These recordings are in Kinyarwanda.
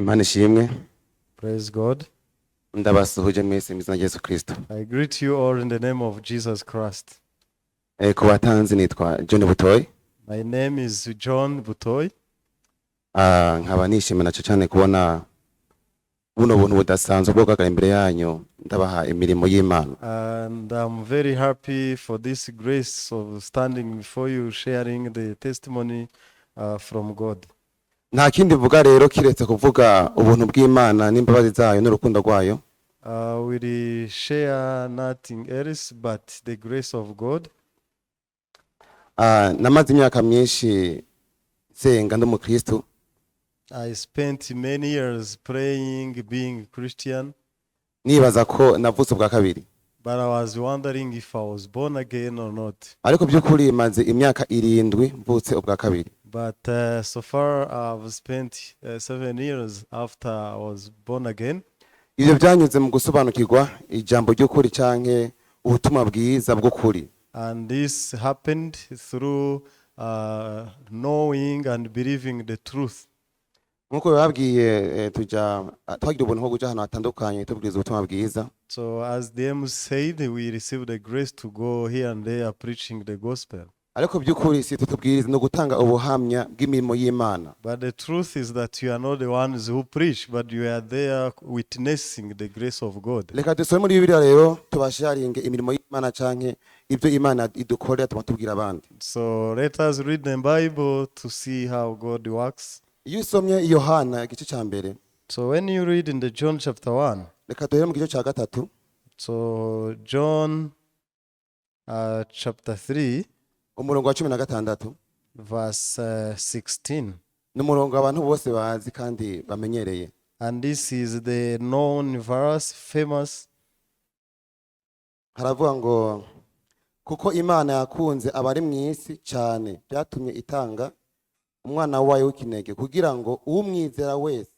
Imana ishimwe. Praise God. Ndabasuhuje mwese mu izina rya Yesu Kristo. I greet you all in the name of Jesus Christ. Ku batanzi nitwa John Butoyi. My name is John Butoy. Nkaba nishimiye nacyo cyane kubona buno buntu budasanzwe bwo guhagarara imbere yanyu ndabaha imirimo y'Imana. And I'm very happy for this grace of standing before you, sharing the testimony from God. Nta kindi mvuga rero kiretse kuvuga ubuntu bw'Imana n'imbabazi zayo n'urukundo rwayo. We'll share nothing else but the grace of God. Namaze imyaka myinshi nsenga ndi umukristo. I spent many years praying, being Christian, nibaza ko navutse ubwa kabiri. But I was wondering if I was born again or not. Ariko by'ukuri maze imyaka 7 mvutse ubwa kabiri. But so far, I've spent 7 years after I was born again. Ibyo byanyuze mu gusobanukirwa ijambo ry'ukuri canke ubutumwa bwiza bw'ukuri. And this happened through knowing and believing the truth. Nk'uko bababwiye tuja twagira ubuntu bwo kuja ahantu hatandukanye tubwiriza ubutumwa bwiza. So, as the M said, we received the grace to go here and there preaching the gospel. Ariko by'ukuri si tutubwiriza no gutanga ubuhamya bw'imirimo y'Imana. But the truth is that you are not the ones who preach, but you are there witnessing the grace of God. Reka dusome muri Bibiliya rero tubasharinge imirimo y'Imana canke ibyo Imana idukorera tuma tubwira abandi. So, let us read the Bible to see how God works. Iyo usomye Yohana igice ca mbere, So, when you read in the John chapter 1, reka duhere mu gice ca gatatu, so John chapter 3, umurongo wa 16, verse 16. Ni umurongo abantu bose bazi kandi bamenyereye. And this is the known verse, famous. Haravuga ngo kuko Imana yakunze abari mu isi cyane byatumye itanga umwana wayo w'ikinege kugira ngo umwizera wese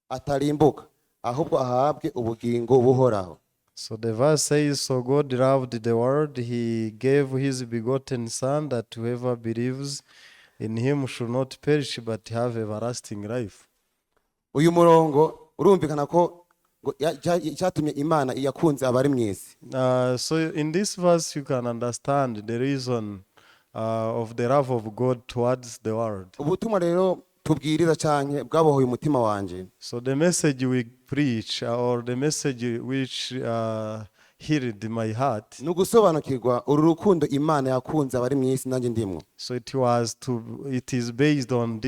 atarimbuka ahubwo ahabwe ubugingo buhoraho. So the verse says, "So God loved the world, he gave his begotten Son, that whoever believes in him should not perish but have everlasting life." Uyu murongo urumvikana ko ngo icyatumye Imana yakunze abari mu isi. So in this verse, you can understand the reason of the love of God towards the world. Ubutumwa rero tubwiriza cyane bwabohoye umutima wanje. So the message we preach, or the message which healed my heart, ni ugusobanukirwa uru rukundo Imana yakunze abari mu isi nanjye ndimwo. So it is based on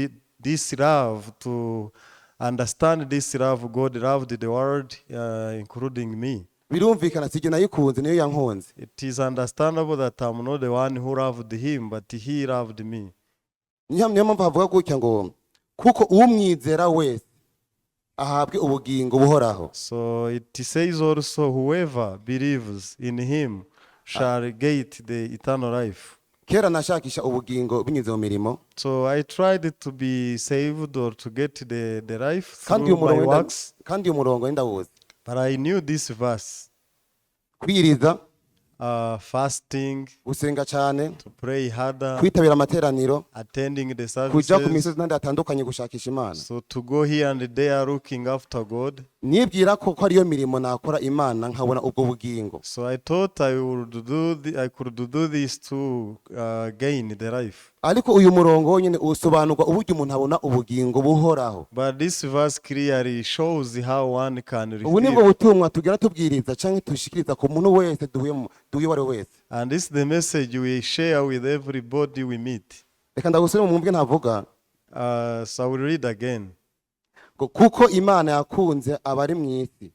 this love, to understand this love God loved the world, including me. Birumvikana sijye nayikunze niyo yankunze. It is understandable that I'm not the one who loved him, but he loved me. Niyo mpamvu havuga gutya ngo kuko umwizera wese ahabwe ubugingo buhoraho. So it says also, whoever believes in him shall get the eternal life. Kera nashakisha ubugingo binyuze mu mirimo. So I tried to be saved or to get the life Kandi uyu through my murongo works, kandi uyu murongo ndawuzi. But I knew this verse. Kwiriza, Fasting, gusenga cyane, to pray harder, kwitabira amateraniro, attending the kuja ku services. misozi n'ahandi hatandukanye gushakisha Imana. So to go here and there looking after God. Nibwira ko ariyo mirimo nakora Imana nkabona ubwo bugingo. So I thought I could do this to gain the life. Ariko uyu murongo wonyine usobanurwa uburyo umuntu abona ubugingo buhoraho. But this verse clearly shows how one can Ubu nibwo receive. Butumwa tugera tubwiriza cyangwa dushikiriza ku muntu wese duhuye uwo ari we wese. And this is the message we share with everybody we meet. Reka ndagusubire mu mwumve ntavuga So I will read again. Ngo kuko Imana yakunze abari mu isi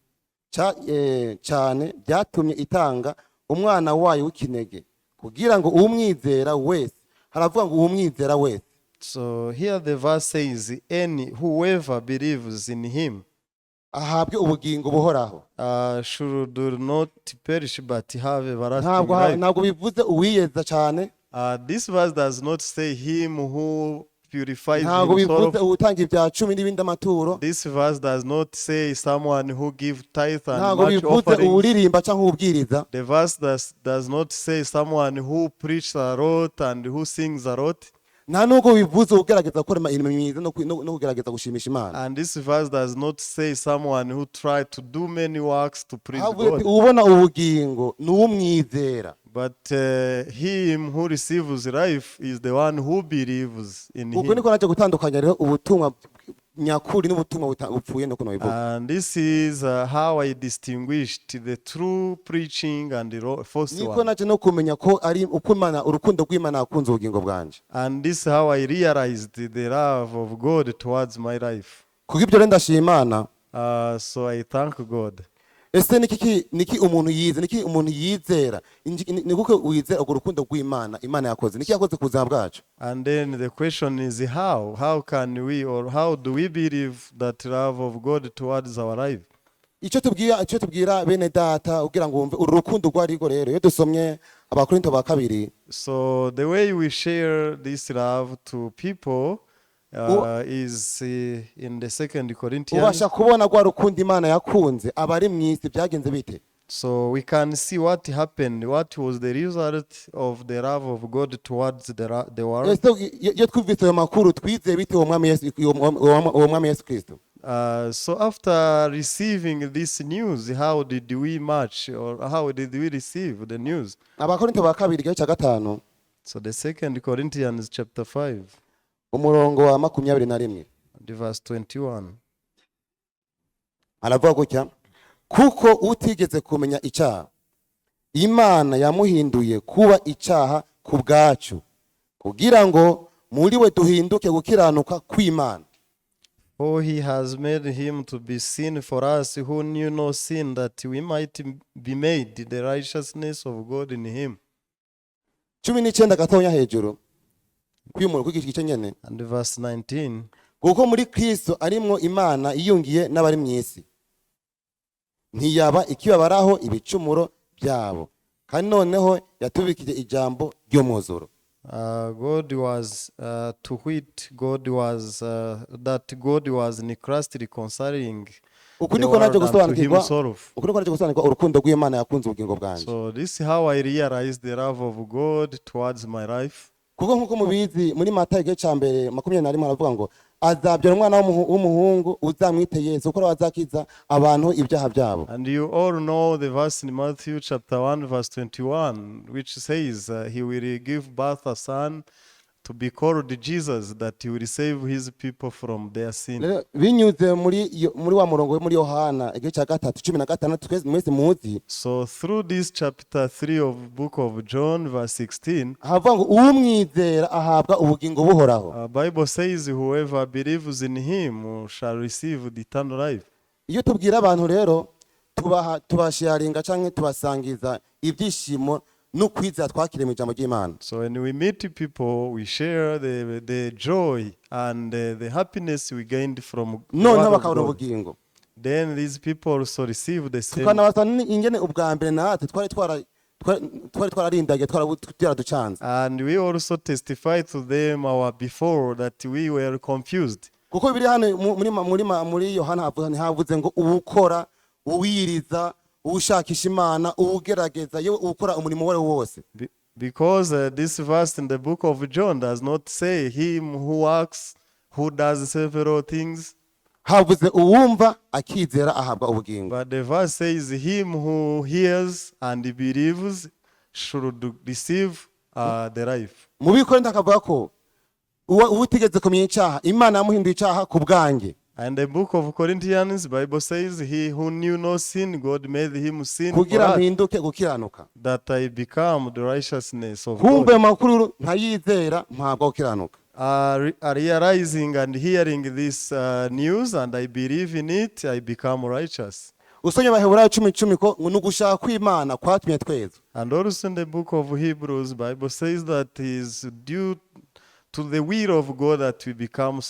cyane byatumye itanga umwana wayo w'ikinege kugira ngo umwizera wese, haravuga ngo umwizera wese. So here the verse says, "Any whoever believes in him ahabwe ubugingo buhoraho. Should not perish but have everlasting Ntabwo life." ntabwo bivuze uwiyeza cyane. This verse does not say him who purifies Ntabwo himself. Bivuze utanga ibya cumi n'ibindi amaturo. This verse does not say someone who give tithe and Ntabwo much bivuze offerings. uwuririmba cyangwa uwubwiriza. The verse does not say someone who preaches a lot and who sings a lot. Nta nubwo bivuze ugerageza gukora imirimo myiza no kugerageza gushimisha Imana. And this verse does not say someone who tried to do many works to please Havuze ati God. ubona ubugingo ni uwumwizera. But him who receives life is the one who believes in Ubwo him. niko naje gutandukanya rero ubutumwa nyakuri n'ubutumwa bupfuye, nuko nabivuga. And this is how I distinguished the true preaching and the false Niko one. naje no kumenya ko ari uko Imana, urukundo rw'Imana yakunze ubugingo bwanje. And this is how I realized the love of God towards my life. Kuko ibyo rero ndashima Imana. So I thank God. Ese niki umuntu yize, niki umuntu yizera? Ni kuko wizera urwo rukundo rw'Imana, Imana yakoze, niki yakoze ku buzima bwacu? And then the question is how? How can we or how do we believe that love of God towards our life? Icyo tubwira bene data kugira ngo wumve uru rukundo rwo arirwo rero, iyo dusomye Abakorinto ba kabiri, So the way we share this love to people is in the Second Corinthians. Ubasha kubona rwa rukundo Imana yakunze abari mu isi byagenze bite. So we can see what happened, what was the result of the love of God towards the world. Ese iyo twumvise ayo makuru twizeye bite uwo mwami Yesu, uwo mwami Yesu Kristo? So after receiving this news, how did we match or how did we receive the news? Abakorinto ba kabiri igice cya gatanu, So the Second Corinthians chapter 5, umurongo wa 21, the verse 21. Aravuga gutya: kuko utigeze kumenya icyaha Imana yamuhinduye kuba icyaha ku bwacu kugira ngo muri we duhinduke gukiranuka kw'Imana. For he has made him to be sin for us who knew no sin, that we might be made the righteousness of God in him. 19 gatonya hejuru kwimura kw'iki gice nyene. And verse 19. Kuko muri Kristo arimwo Imana yiyungiye n'abari mu isi, ntiyaba ikibabaraho ibicumuro byabo, kandi noneho yatubikije ijambo ry'umwuzuro. God was to wit God was that God was in Christ reconciling Uku the niko naje world unto gusobanukirwa himself. Uku niko naje gusobanukirwa urukundo rw'Imana yakunze ubugingo bwanjye. So this is how I realized the love of God towards my life. Kuko nk'uko mubizi, muri Matayo igice cya mbere 21 aravuga ngo azabyara umwana w'umuhungu uzamwite Yesu kuko ariwe azakiza abantu ibyaha byabo. And you all know the verse in Matthew chapter 1 verse 21, which says he will give birth a son to be called Jesus, that he will save his people from their sin. Rero binyuze muri wa murongo wo muri Yohana igice cya gatatu 16 twese mwese muzi, So through this chapter 3 of book of John verse 16, havuga ngo uwumwizera ahabwa ubugingo buhoraho. Bible says whoever believes in him shall receive the eternal life. Iyo tubwira abantu rero tubaha, tubasharinga canke tubasangiza ibyishimo n'ukwizera twakiriye mu ijambo ry'Imana. So when we meet people, we share the joy and the happiness we gained from the Noneho word of bakabona God. ubugingo. Then these people also receive the same. Tukanabasa ingene ubwa mbere natwe twari twararindagiye, twaraducanze. And we also testify to them our before that we were confused. Kuko biri hano muri Yohana havuze ngo uwukora, uwiriza, uwushakisha Imana, uwugerageza, yewe uwukora umurimo uwo ari wo wose. Because this verse in the book of John does not say him who works, who does several things, Havuze uwumva akizera ahabwa ubugingo. But the verse says him who hears and believes should receive the life. Mu Bikorinto akavuga ko uwo utigeze kumenya icyaha Imana yamuhinduye icyaha ku bwanjye. And the book of Corinthians, Bible says, he who knew no sin, God made him sin for Kugira us, mpinduke gukiranuka. That I become the righteousness of Kumva God. ayo makuru nkayizera mpabwa gukiranuka. Realizing and hearing this news, and I believe in it, I become righteous. Usomye Abaheburayo 10:10 ko ngo ni ugushaka kw'Imana kwatumye twezwa. And also in the book of Hebrews, Bible says that it is due to the will of God that we become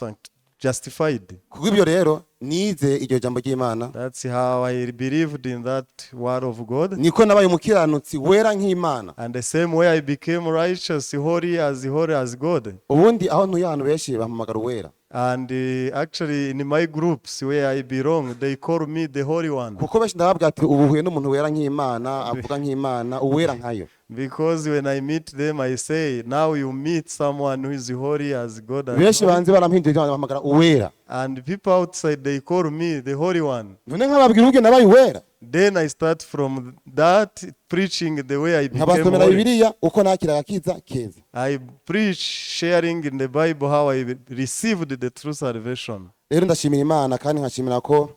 justified. Kubw'ibyo rero nizeye iryo jambo ry'Imana. That's how I believed in that word of God. Niko nabaye umukiranutsi wera nk'Imana. And the same way I became righteous, holy as God. Ubundi aho ntuye ahantu benshi bampamagara uwera. And actually, in my groups where I belong, they call me the Holy One. Kuko benshi ndababwira ati ubu uhuye n'umuntu wera nk'Imana, avuga nk'Imana, uwera nkayo. Because when I meet them, I say, "Now you meet someone who is holy as God and Benshi holy." banzi barampinduye, bampamagara uwera. And people outside, they call me the Holy One. None nkababwira ubwe nabaye uwera. Then I start from that preaching the way I became Nkabasomera holy. Bibiliya uko nakira agakiza keza. I preach sharing in the Bible how I received the true salvation. Rero ndashimira Imana kandi nkashimira ko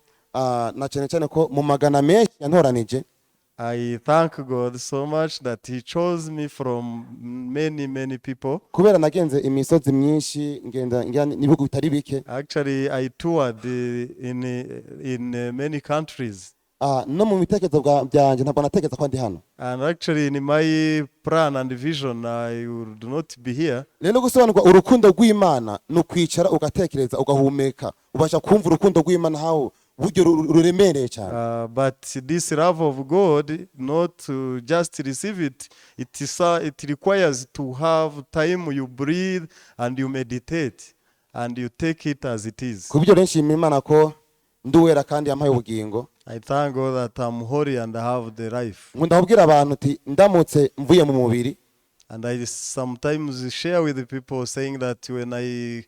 na cyane cyane ko mu magana menshi yantoranije. I thank God so much that He chose me from many, many people. Kubera nagenze imisozi myinshi, ngenda ngira n'ibihugu bitari bike. Actually, I toured in many countries. No mu bitekerezo byanjye ntabwo natekereza ko ndi hano. And actually, in my plan and vision, I would not be here. Rero gusobanurwa urukundo rw'Imana ni ukwicara ugatekereza, ugahumeka, ubasha kumva urukundo rw'Imana hawo buryo ruremereye cyane. But this love of God, not to just receive it, it requires to have time you breathe and you meditate and you take it as it is. Ku buryo rero nshima Imana ko ndi uwera kandi yampaye ubugingo. I thank God that I'm holy and I have the life. Nkunda kubwira abantu uti ndamutse mvuye mu mubiri, And I sometimes share with the people saying that when I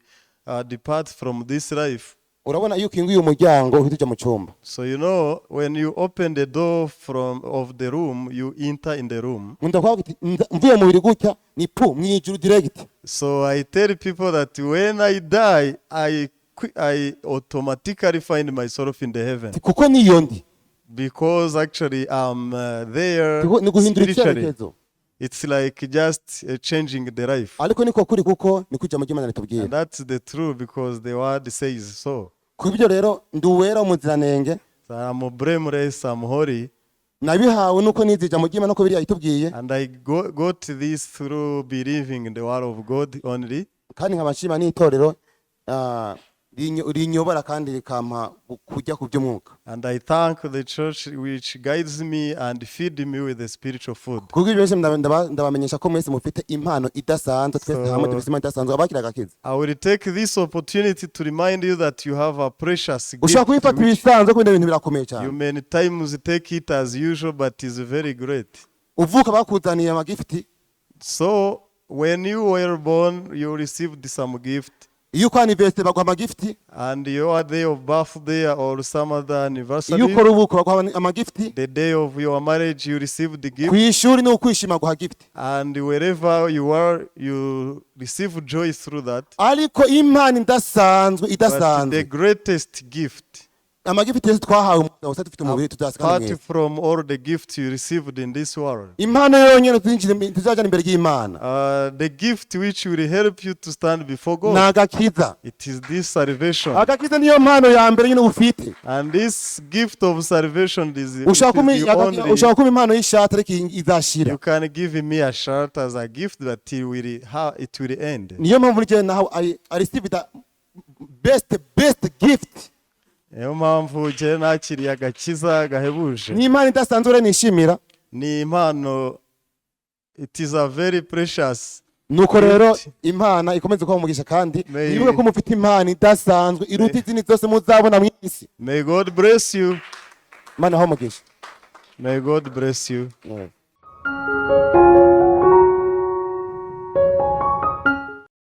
depart from this life, urabona iyo ukinguye umuryango uhita ujya mu cyumba. So when you open the door from of the room, you enter in the room. Nkunda kuvuga uti mvuye mu mubiri gutya ni pu mu ijuru direct. So I tell people that when I die, I automatically find myself in the heaven Kuko niyo ndi. Because actually I'm there Kuko ni guhindura spiritually. icyerekezo. It's like just changing the life. Ariko niko kuri kuko niko ijambo ry'Imana ritubwira. And that's the truth because the word says so. Ku ibyo rero ndi uwera w'umuziranenge. So I'm blameless, I'm holy, Nabihawe nuko nize ijambo ry'Imana uko biriya itubwiye. And I got this through believing in the word of God only. Kandi nkaba nshima n'itorero rinyobora kandi rikampa kujya ku by'umwuka. And I thank the church which guides me and feed me with the spiritual food. Kuko ibyo byose ndabamenyesha ko mwese mufite impano idasanzwe, twese hamwe dufite impano idasanzwe abakira agakiza. I will take this opportunity to remind you that you have a precious gift, Ushobora kubifata which ibisanzwe kuko ibintu birakomeye cyane. you many times take it as usual, but it's very great. Uvuka bakuzaniye amagift. So when you were born, you received some gift, Iyo ukora anniversaire baguha amagift. And your day of birthday or some other Iyo anniversary, ukora ubukwe baguha amagift. The day of your marriage, you received the gift, Ku ishuri ni ukwishima guha gift. And wherever you are, you receive joy through that. Ariko impano idasanzwe, But the idasanzwe, greatest gift, amagift yose twahawe mu buzima dufite umubiri tuzasiga apart mwese, from all the gifts you received in this world, impano yonyine tuzajyana imbere y'Imana the gift which will help you to stand before ni God, agakiza. It is this salvation. Agakiza niyo mpano ya mbere nyine ufite. And this gift of salvation is, it is Ushobora the only. ushobora kumpa impano y'ishati ariko iyi izashira. You can give me a shirt as a gift, but it will end. Niyo mpamvu njyewe nawe I received the best best gift. Niyo mpamvu njyewe nakiriye agakiza gahebuje. Ni impano idasanzwe rero nishimira. Ni impano, it is a very precious. Nuko rero Imana ikomeze kuba umugisha kandi mwibuke ko mufite impano idasanzwe iruta izindi zose muzabona mu isi. May God bless you. Imana ibahe umugisha. May God bless you. Yeah.